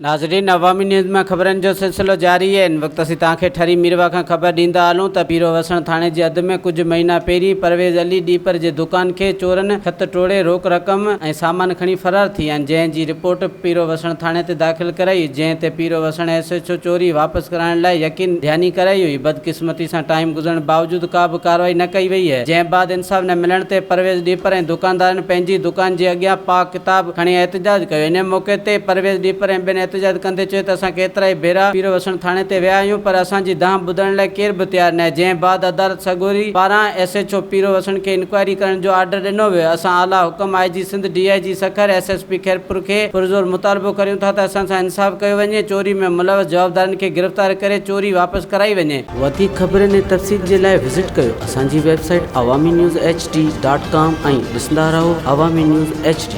ناظرين عوامي نيوز مان خبرن جو سلسلو جاري آهي ان وقت اسين توهان کي ٺري ميرواھ کان خبر ڏيندا هلون ته پيرو وسڻ ٿاڻي جي حد ۾ ڪجهه مهينا پهرين پرويز علي ڏيپر جي دڪان کي چورن ڇت ٽوڙي روڪ رقم ۽ سامان کڻي فرار ٿي ويا آهن جنهن جي رپورٽ پيرو وسڻ ٿاڻي تي داخل ڪرائي جنهن تي پيرو وسڻ ايس ايڇ او چوري واپس ڪرائڻ لاء يقين ڌياني ڪرائي هئي بدقسمتي سان ٽائيم گذرڻ باوجود ڪا به ڪارروائي نه ڪئي وئي آهي جنهن بعد انصاف نه ملڻ تي پرويز ڏيپر ۽ دڪاندارن پنهنجي دڪان جي اڳيان پاڪ ڪتاب کڻي احتجاج ڪيو. انهيء موقعي تي پرويز ڏيپر ۽ ٻين احتجاج ڪندي چيو ته اسان ڪيترائي ڀيرا پيرو وسڻ ٿاڻي تي ويا آهيون پر اسان جي دانهن ٻڌڻ لاء ڪير به تيار ناهي جنهن بعد عدالت سڳوري پاران ايس ايڇ او پيرو وسڻ کي انڪوائري ڪرڻ جو آرڊر ڏنو ويو اسان اعليٰ حڪم I G Sindh D I G Sukkur S S P Khairpur کي پرزور مطالبو ڪريون ٿا ته اسان سان انصاف ڪيو وڃي چوري ۾ ملوث جوابدارن کي گرفتار ڪري چوري واپس ڪرائي وڃي. وڌيڪ خبرن ۽ تفصيل جي لاء وزٽ ڪيو اسان جي website Awami news H D dot com ۽ ڏسندا رهو عوامي نيوز ايڇ ڊي.